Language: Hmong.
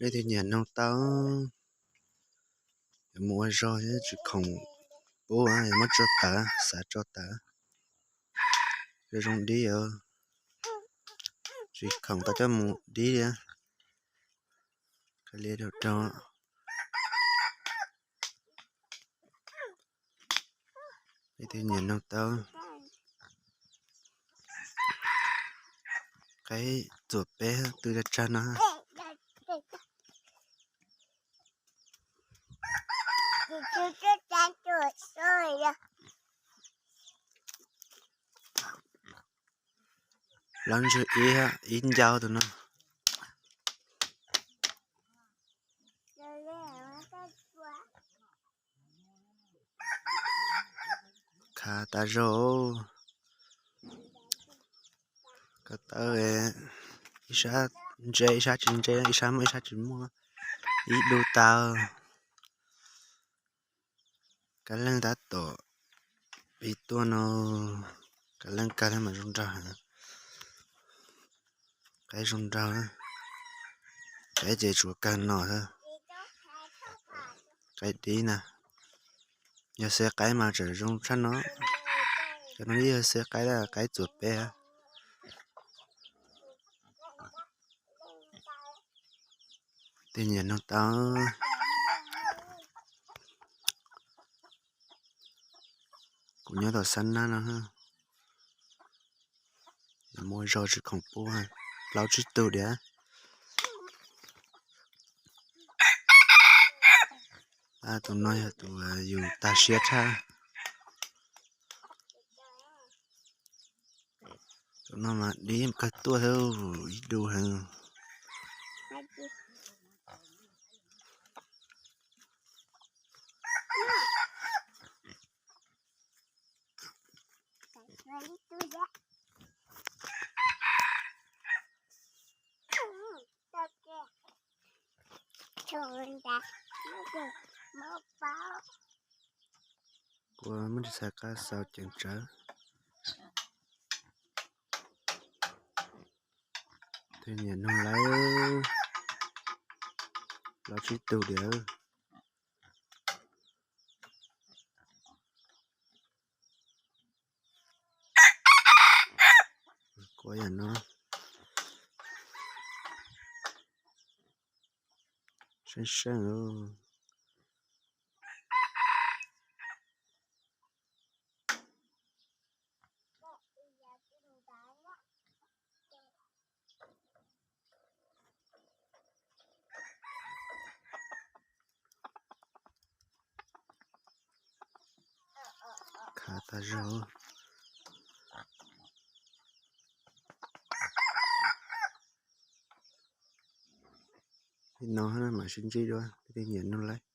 Leej twg nyiam noog tau, yuav mus ua zog thiab tsis khoom pub, yuav muab tso tawv, xav tso tawv. Zoo zoo dib os, tsis khoom tau coj mus dib li. Khav liab rau rau. Leej twg nyiam noog tau, qaib txuas peb twb tsawg tsawg no. Lov ntswg ib, ib ncau tus no. Khav tas zog. Ko taw, ib sab ntse ib sab tsis ntse, ib sab muaj ib sab tsis muaj, ib dub tag. Kab leej tab tom pib tuaj no, kab leej kawg thiab mas zoo nraug heev. Qaib zoo nraug, qaib ces tsuas kawg no xwb. Qaib dib na, yog xeb qaib mas tseem zoo tshaj no. Cov no yog xeb qaib, qaib txuas peb. Tej nyiam noog tau. Kuv nyob tom Xab Nab no, muaj zog tsis khoom pub, plaub tsib tug diam. Tus no yog tus yus tag siab tshaj. Tus no mas dib kawg tuaj thiab, ib dub heev. Kuv muab ris xav qab xaus ceev tsawv. Tej nyiam noog lawm, plaub tsib tug diam. Kuv yam no seej seej. Khav tas zog. Li no mam sib ntsib dua, tej nyiam noog lawm.